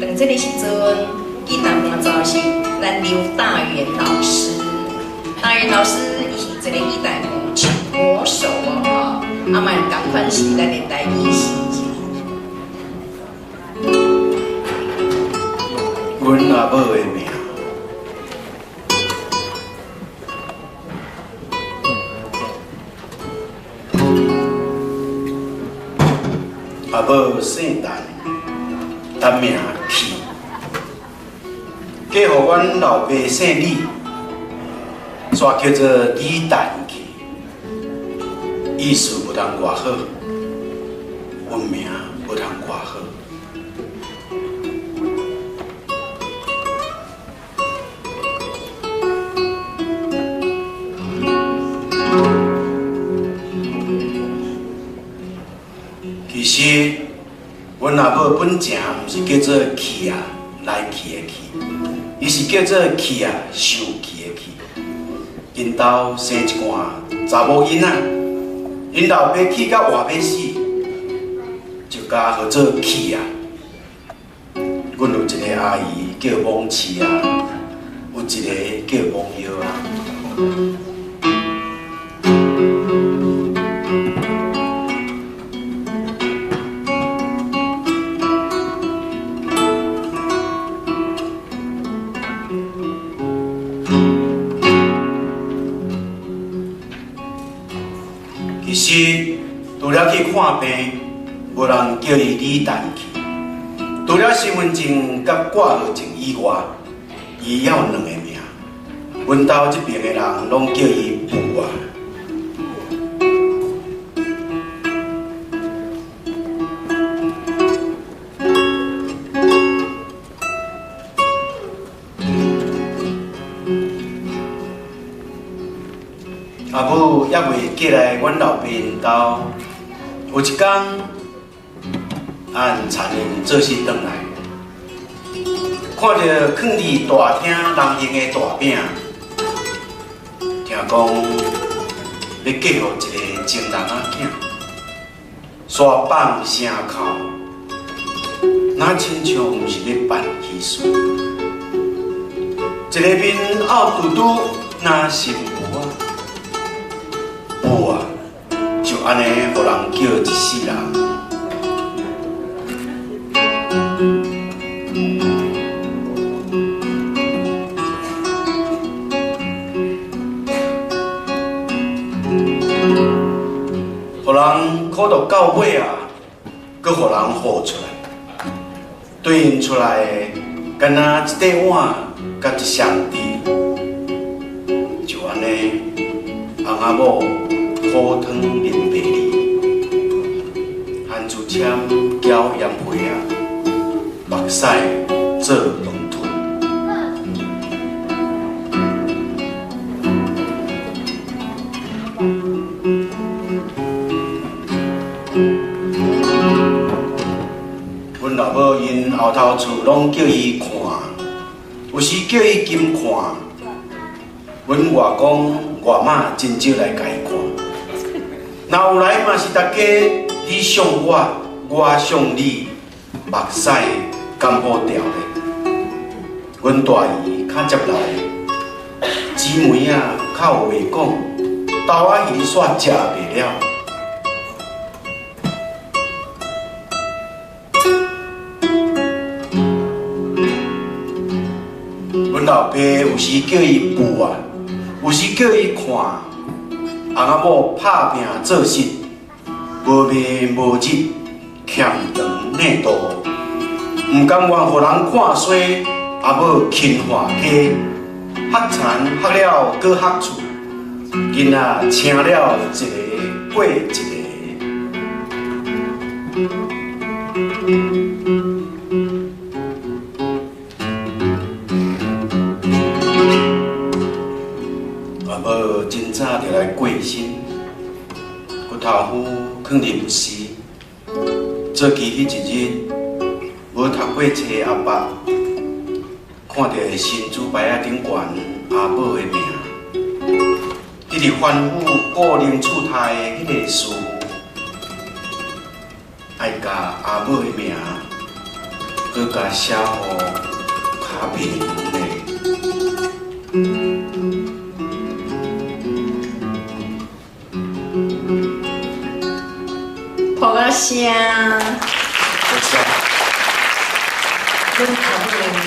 當這个時陣，吉他伴奏是咱劉大元老師。大元老師伊是一个吉他魔手哦，吼，啊嘛仝款是咱的台語詩人。阮阿母的名，阿母姓陈，陈名去，嫁予阮老爸姓李，煞叫做李陈去，意思無通偌好，阮名無通偌好。其實，阮阿母本正毋是叫做去啊，來去的去，伊是叫做氣啊，受氣的氣。𪜶兜生一罐查某囡仔，𪜶老爸氣甲活欲死，就共號做氣啊。阮有一个阿姨叫罔市啊，有一个叫罔腰啊。其實，除了去看病，無人叫伊李陳去。除了身份證佮掛號證以外，伊猶有兩个名。阮兜這爿的人攏叫伊布啊。阿母猶未過來阮老爸𪜶兜，有一工，按田因做事轉來，看著囥佇大廳人形的大餅，聽講欲嫁予一个情人仔囝，煞放聲哭，若親像毋是咧辦喜事，一个面漚嘟嘟，若新婦仔。母啊，就按呢，予人叫一世人。予人苦到到尾啊，閣予人唬出來，對應出來的，敢若一塊碗佮一雙豬，就按呢，翁仔某。苦湯淋白厘，番薯签搅盐皮仔，目屎做饭吞。阮老母𪜶後頭厝攏叫伊看，有時叫伊金看。阮外公外媽真少來共伊看。若有來嘛是大家你相我，我相你，目屎敢好掉咧？阮大姨較接來，姊妹仔較有話講，豆仔魚煞食袂了。阮老爸有時叫伊布啊，有時叫伊看。翁仔某拍拚做實，無暝無日，欠長領度，毋甘願予人看衰。阿母輕化家，學田學了閣學厝，囡仔生了一个過一个。阿母真早就來過身，骨頭夫囥佇佛寺。早期彼一日，無讀過冊的阿伯，看著神主牌仔頂懸阿母的名，一直反覆顧靈處態的彼个師傅，按愛共阿母的名，閣共寫予較平咧。噗仔聲，多謝。阮阿母的名，